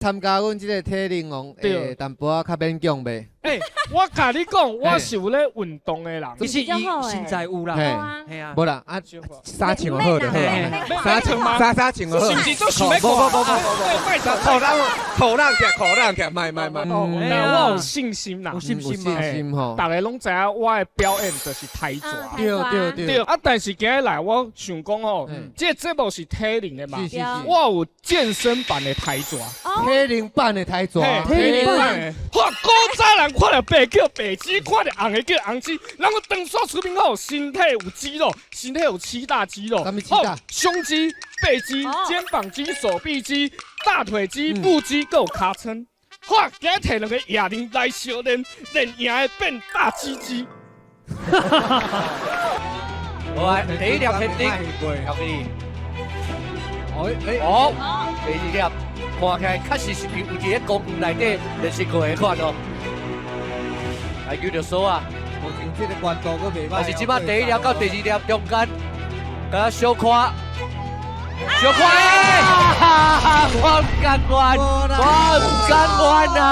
參加阮這个體能王，會淡薄仔較勉強袂？欸，我共你講，我是有咧運動的人。其實伊身材有啦，嘿。嘿啊。無啦，啊，衫穿好就好啊。衫穿嗎？衫穿好。是毋是都想欲看？無無無無無，褲浪褲浪起，褲浪起，莫莫莫。我有信心啦，有信心嘛？信心吼。逐家攏知影我的表演就是跆拳。對對對。對啊，但是今日來我想講吼，這個節目是體能的嘛，我有健身版的跆拳。體能版的跆拳。體能版的。哇，古早人看著白叫白雞，看著紅的叫紅雞。人講長沙出名好，身體有肌肉，身體有七大肌肉。啥物七大？胸肌、背肌、肩膀肌、手臂肌、大腿肌、腹肌，閣有尻川。哇，今日提兩个啞鈴來相練，練贏的變大雞雞。好，第一粒天頂，交給你。哦，第二粒看起來確實是有佇咧公園內底練習過的款哦。來揪著索啊！目前這個關度閣袂歹。但是這擺第一粒到第二粒中間，敢小看，小看，我毋甘願，我毋甘願啊！